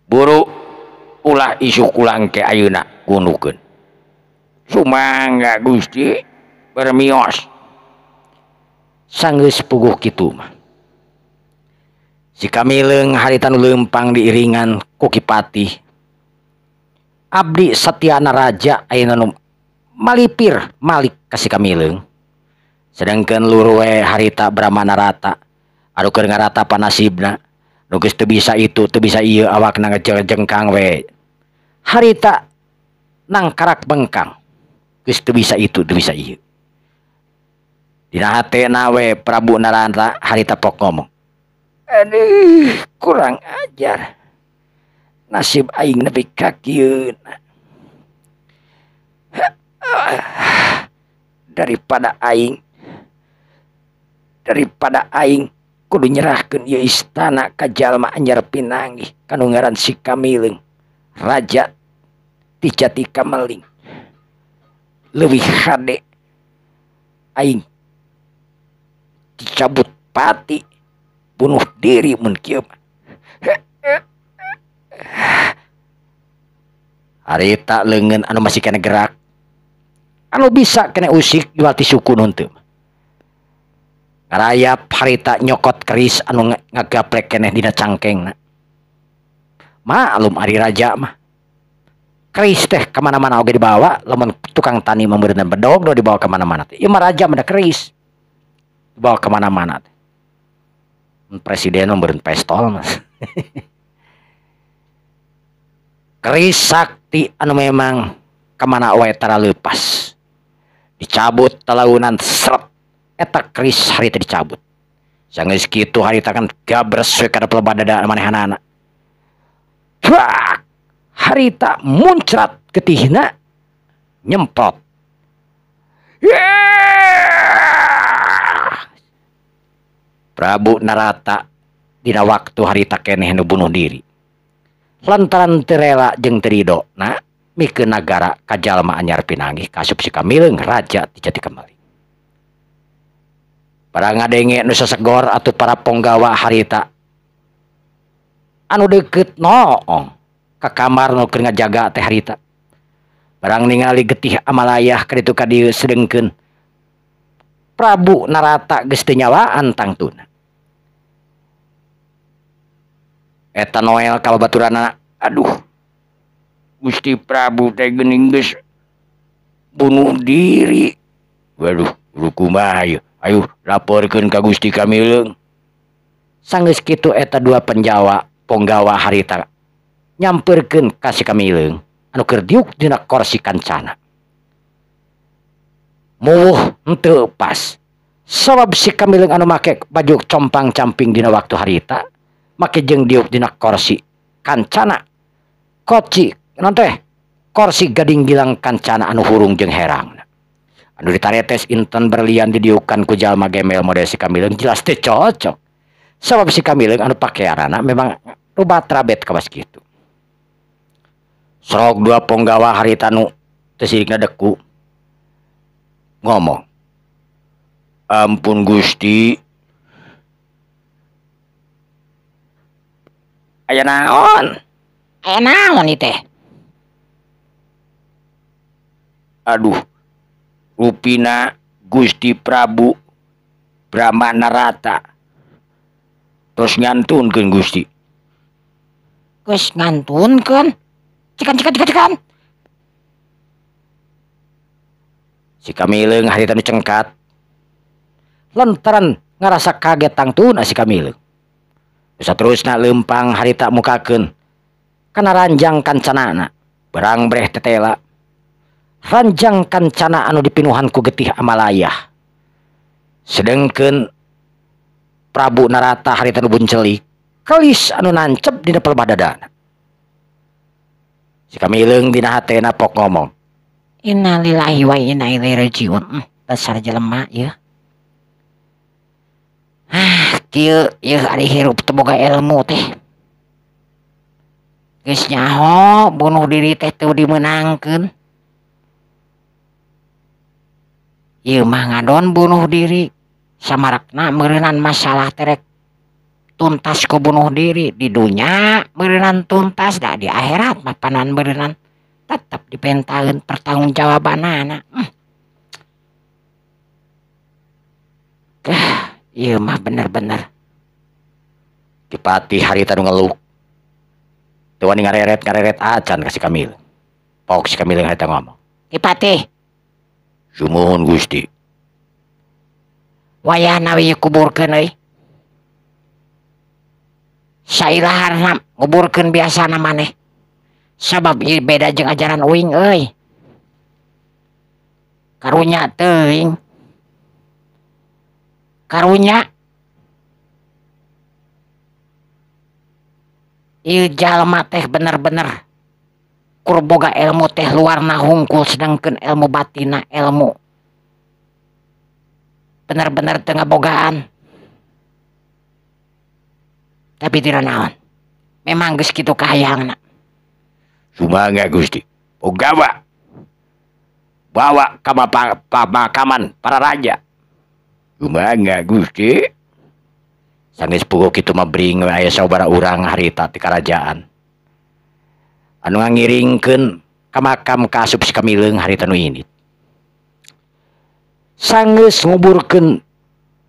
Buru ulah isuk ulang ke ayeuna gunukeun. Sumangga Gusti bermios. Sanggeus puguh kitu mah. Si Kamileung harita nu leumpang diiringan ku Ki Patih. Abdi satyana raja ayeuna nu malipir malik ka si Kamileung. Sedangkan lur we harita Brahma Narata anu keur ngarata panasibna. Nu geus teu bisa itu teu bisa ieu awakna ngejengkang we. Harita nangkarak bengkang. Geus teu bisa itu teu bisa ieu. Dina hatena we Prabu Narata harita pok ngomong. Aduh, kurang ajar. Nasib aing nepi ka kieu. Daripada aing kudu nyerahkeun ieu istana ka jalma anyar pinanggih kanu ngaran si Kamileung, raja ti Jati Kameling. Leuwih hade aing dicabut pati, bunuh diri mun kieu mah. Harita leungeun anu masih kena gerak Anu bisa kena usik jual ti suku nu henteu. Ngarayap harita nyokot keris anu ngagaplek keneh dina cangkengna. Maklum ari raja mah. Keris teh kemana-mana oge dibawa, lamun tukang tani mah meureun bedog do dibawa kemana-mana teh. Ieu mah raja mah da keris. Dibawa kemana-mana teh. Presiden mah meureun pestol mah. Keris sakti anu memang kemana wae tara leupas. Dicabut talaunan seret eta keris harita dicabut. Sanggeus kitu harita kan gabres we kana pelebah dada manehanana. Bak! Harita muncrat getihna nyemprot. Yeah! Prabu Narata dina waktu harita keneh nu bunuh diri. Lantaran teu rela jeung teu rido na mikeun nagara ka jalma anyar pinanggih kasup si Kamileung raja ti Jati Kemali. Para ngadenge nu sasegor atuh para ponggawa harita anu deukeut noong ka kamar nu keur ngajaga teh harita. Barang ningali getih amalayah ka ditu ka dieu sedengkeun Prabu Narata geus teu nyawaan tangtuna. Eta Noel ka babaturanna, aduh Gusti Prabu teh geuning geus bunuh diri. Waduh, kudu kumaha ieu? Ayo laporkeun ka Gusti Kamileung. Sanggeus kitu eta dua penjawa ponggawa harita nyamperkeun ka si Kamileung anu keur diuk dina korsi kancana. Muwuh henteu pas. Sabab si Kamileung anu make baju compang-camping dina waktu harita make jeung diuk dina korsi kancana. Koci naon teh? Korsi gading gilang kancana anu hurung jeung herang. Anu ditaretes inten berlian didiukan ku jalma gembel model si Kamileung jelas teu cocok. Sabab si Kamileung anu pakeanana memang rubatrabet kawas kitu. Sorok dua ponggawa harita nu teu sirikna deku ngomong, ampun Gusti, aya naon? Aya naon ieu teh? Aduh, rupina Gusti Prabu Brahma Narata terus ngantunkeun Gusti. Geus ngantunkeun? Cikan cikan cikan cikan. Si Kamileung harita nu cengkat lantaran ngarasa kaget tangtuna si Kamileung. Saterusna leumpang harita mukakeun kana ranjang kancanana berang breh tetela. Ranjang kancana anu dipinuhan ku getih amalayah. Sedengkeun Prabu Narata harita nu buncelik kelis anu nancep dina pelebah dadana. Si Kamileung dina hatena pok ngomong, innalillahi wa inna ilaihi rajiun. Dasar jelema ieu. Ah, kieu ieu ari hirup teu boga ilmu teh. Geus nyaho bunuh diri teh teu dimeunangkeun. Ieu mah ngadon bunuh diri. Samarakna meureunan masalah terek tuntas ku bunuh diri di dunya meureunan tuntas da di akhirat mah panan meureunan tetep dipentaeun pertanggungjawabanana. Ieu mah bener-bener. Kipati harita nu ngeluh. Teu wani ngareret-ngareret acan ka si Kamileung. Pok si Kamileung harita ngomong. Kipati. Sumuhun Gusti. Wayahna we kuburkeun euy. Sailaharna nguburkeun biasana maneh. Sabab ieu beda jeung ajaran uing euy. Karunya teuing. Karunya ieu jalma teh bener-bener kur boga ilmu teh luarna hungkul sedangkeun ilmu batina ilmu bener-bener teu ngabogaan. Tapi tidak naon, memang geus kitu kahayangna. Sumangga Gusti, ponggawa bawa ka pamakaman para raja. Sumangga Gusti. Sanggeus puguh kitu mah bring we aya sababaraha urang harita ti karajaan anu ngangiringkeun ka makam ka asup si Kamileung harita nu indit. Sanggeus nguburkeun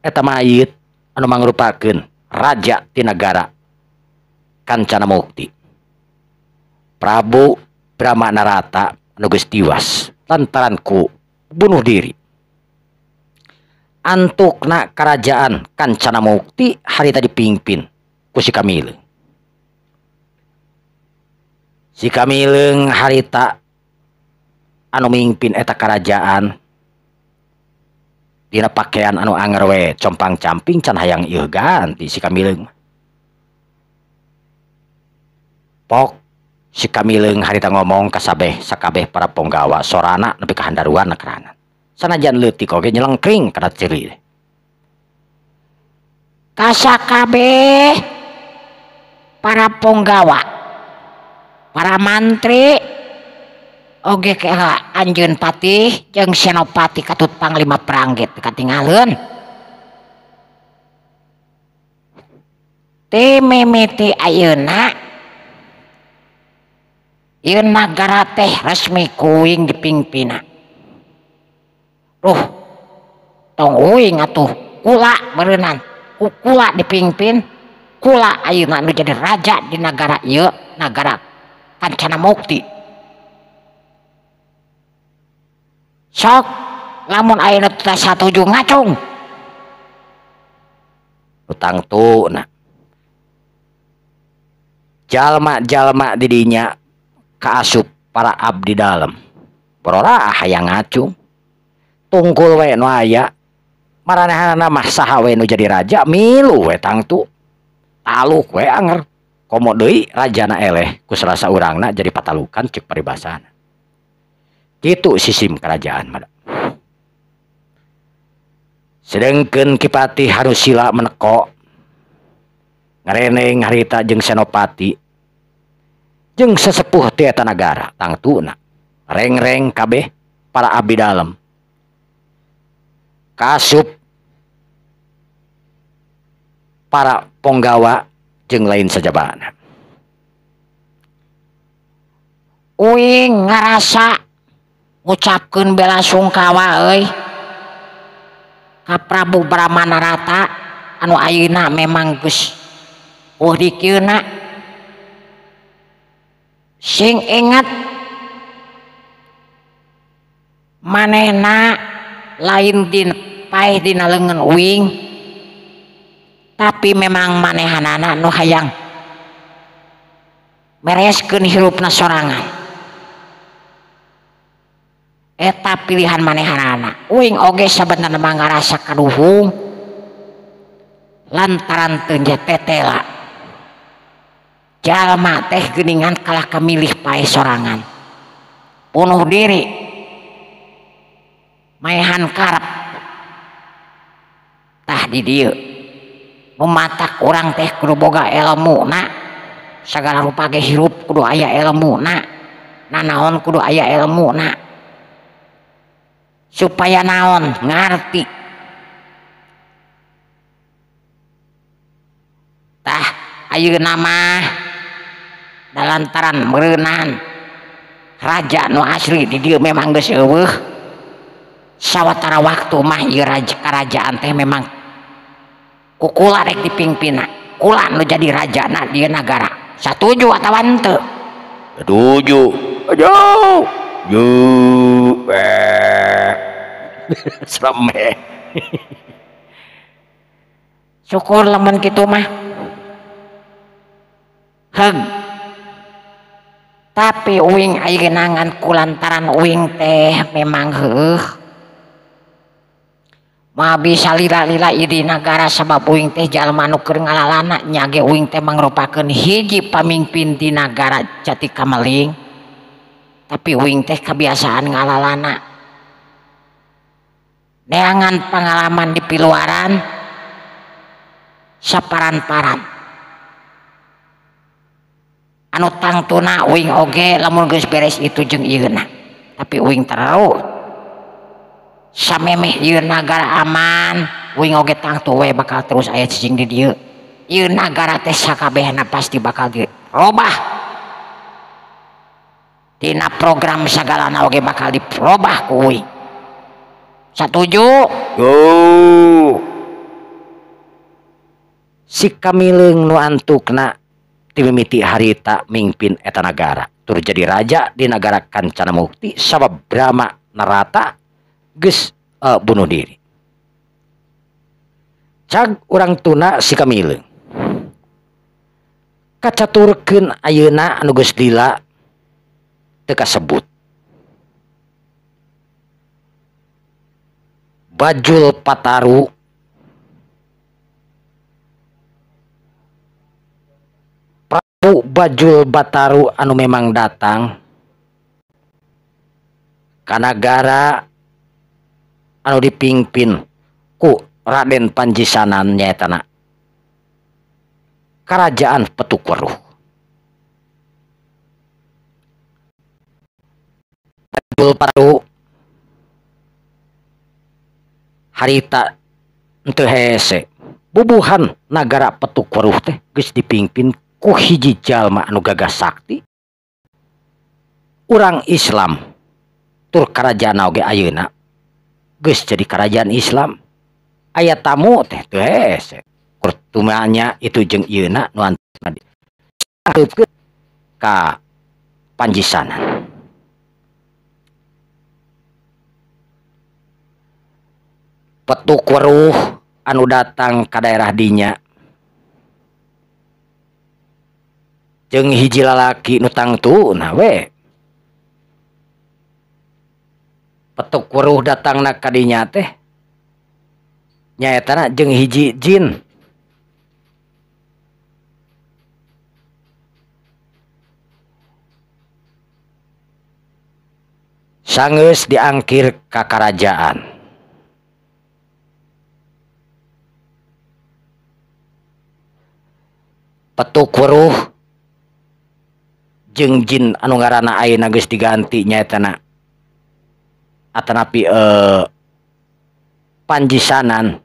eta mayit anu mangrupakeun raja ti nagara Kancana Mukti. Prabu Brahma Narata anu geus tiwas lantaran ku bunuh diri. Antukna kerajaan Kancana Mukti harita dipimpin ku si Kamileung. Si Kamileung harita anu mimpin eta kerajaan dina pakaian anu anger we compang-camping can hayang ieu ganti si Kamileung. Pok si Kamileung harita ngomong ka sabeh sakabeh para ponggawa sorana nepi ka handaruan keranan. Sanajan leutik oge nyelengkring kana ceuri. Kasakabeh para ponggawa, para mantri oge kela anjeun patih jeung senopati katut panglima perang ge teu katingaleun. Teu mimiti ayeuna ieu nagara teh resmi kuing dipingpina. Duh, tong uing atuh kula beureunan, ku kula dipingpin, kula ayeuna nu jadi raja di nagara ieu, nagara Kancana Mukti. Sok lamun ayeuna teu satuju ngacung. Tangtuna jalma-jalma di dinya kaasup para abdi dalem. Borora hayang ngacung. Tungkul we nu aya maranehanana mah saha we nu jadi raja milu we tangtu. Taluk we anger. Komo deui rajana eleh ku salasa urangna jadi patalukan ceuk paribasana. Kitu sistem kerajaan mah. Sedengkeun Ki Patih Harusila meneko ngareneng harita jeung senopati jeung sesepuh ti eta nagara tangtuna reng-reng kabeh para abdi dalem kasup para ponggawa jeung lain sajabana. Uing ngarasa ngucapkeun bela sungkawa euy ka Prabu Brahma Narata anu ayeuna memang geus eueuh dikieuna. Sing inget manehna lain din paeh dina leungeun uing, tapi memang manehanana nu hayang mereskeun hirupna sorangan. Eta pilihan manehanana. Uing oge sabenerna mah ngarasa kaduhung lantaran teu tetela. Jalma teh geuningan kalah kamilih paeh sorangan, bunuh diri, maehan karep. Tah di dieu nu matak urang teh kudu boga elmuna, sagala rupa ge hirup kudu aya elmuna, nanaon kudu aya elmuna, supaya naon ngarti. Tah ayeuna mah dalantaran meureunan raja nu asli di dieu memang geus eueuh. Sawatara waktu mah ieu raja kerajaan teh memang ku kula rek dipingpina, kula nu jadi rajana di nagara. Satuju atawa henteu? Setuju. Aduh. Ju. Serem. Syukur lamun kitu mah. Heg. Tapi uing ayeuna ngan kulantaran uing teh memang heuh mah bisa lila-lila ieu di nagara sabab uing teh jalma nu keur ngalalana nya ge uing teh mangrupakeun hiji pamimpin di nagara Jati Kameling. Tapi uing teh kebiasaan ngalalana, neangan pengalaman di piluaran saparan-paran anu tangtuna uing oge lamun geus beres itu jeung ieuna. Tapi uing terus samemeh ieu nagara aman, uing oge tangtu we bakal terus aya cicing di dieu. Ieu nagara teh sakabehna pasti bakal dirobah. Dina program sagalana oge bakal dirobah ku uing. Satuju. Oh. Si Kamileung nu antukna ti mimiti harita mingpin eta nagara tur jadi raja di nagara Kancana Mukti sabab Brahma Narata geus bunuh diri. Cag urang tuna si Kamileung kacaturkeun ayeuna anu geus lila teu kasebut. Bajul Pataru Prabu Bajul Bataru anu memang datang ka nagara anu dipimpin ku Raden Panjisanan nyaetana Kerajaan Petuk Weruh. Bajul Pataru harita henteu hese bubuhan nagara Petuk Weruh teh geus dipimpin ku hiji jalma anu gagah sakti urang Islam tur karajaan oge ayeuna geus jadi kerajaan Islam. Aya tamu teh teu hese kurtumanya itu jeung ieuna nu antuna ka Panjisanan. Petuk Weruh anu datang ka daerah dinya jeung hiji lalaki nu tangtuna we. Petuk Weruh datangna ka dinya teh nyaetana jeung hiji jin. Sanggeus diangkir ka karajaan. Petuk Weruh jeung jin anu ngaranna ayeuna geus diganti nyaetana atanapi Panjisanan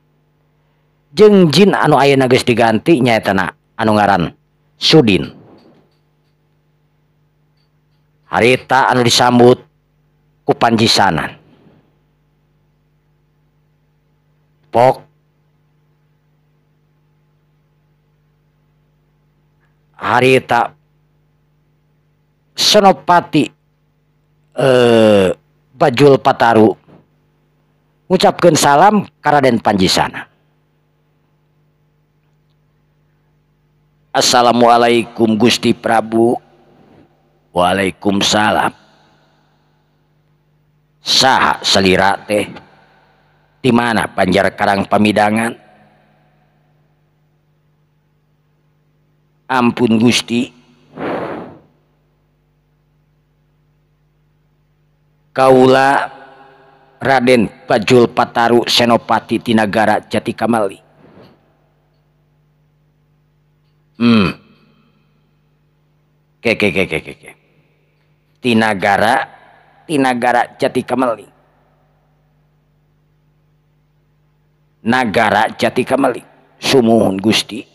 jeung jin anu ayeuna geus diganti nyaetana anu ngaran Sudin. Harita anu disambut ku Panjisanan. Pok harita Senopati Bajul Pataru ngucapkeun salam ka Raden Panjisanan. Assalamualaikum Gusti Prabu. Waalaikumsalam. Saha salira teh? Di mana Banjar Karang Pamidangan? Ampun Gusti, kaula Raden Bajul Pataru Senopati Tinagara Jati Kamali. Ke. Tinagara Jati Kamali. Nagara Jati Kamali. Sumuhun Gusti.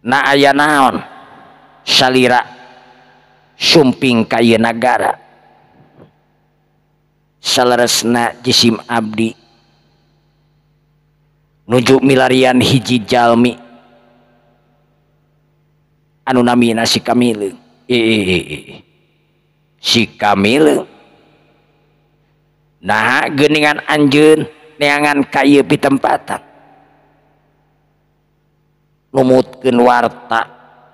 Na aya naon salira sumping ka ieu nagara? Saleresna jisim abdi nuju milarian hiji jalmi anu namina si Kamileung. Si Kamileung naha geuningan anjeun neangan ka ieu pitempatan numutkeun warta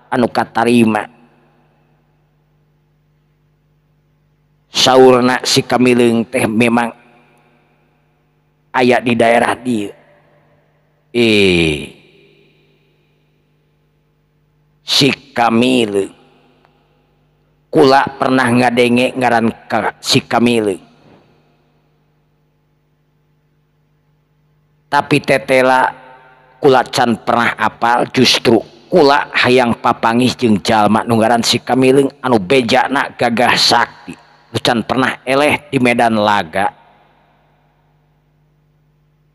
anu katarima. Saurna si Kamileung teh memang aya di daerah dieu. Si Kamileung kula pernah ngadenge ngaran ka si Kamileung, tapi tetela kula can pernah apal. Justru kula hayang papangih jeung jalma nu ngaran si Kamileung anu bejana gagah sakti, can pernah eleh di medan laga.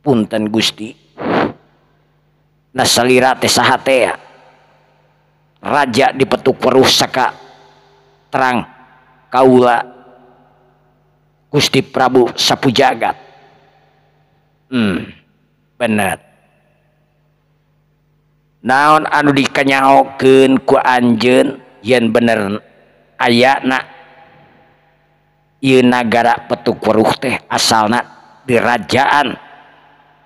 Punten Gusti, na salira teh saha teh? Raja di Petuk Weruh saka terang kaula Gusti Prabu Sapujagat. Bener. Naon anu dikanyahokeun ku anjeun yen bener ayana ieu nagara Petuk Weruh teh asalna dirajaan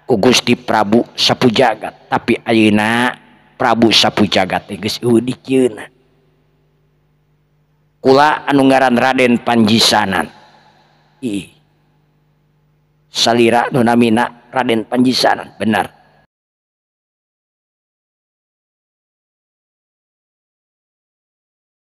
ku Gusti Prabu Sapujagat, tapi ayeuna Prabu Sapujagat teh geus eueuh di kieuna. Kula anu ngaran Raden Panjisanan. Ih. Salira nu namina Raden Panjisanan, bener.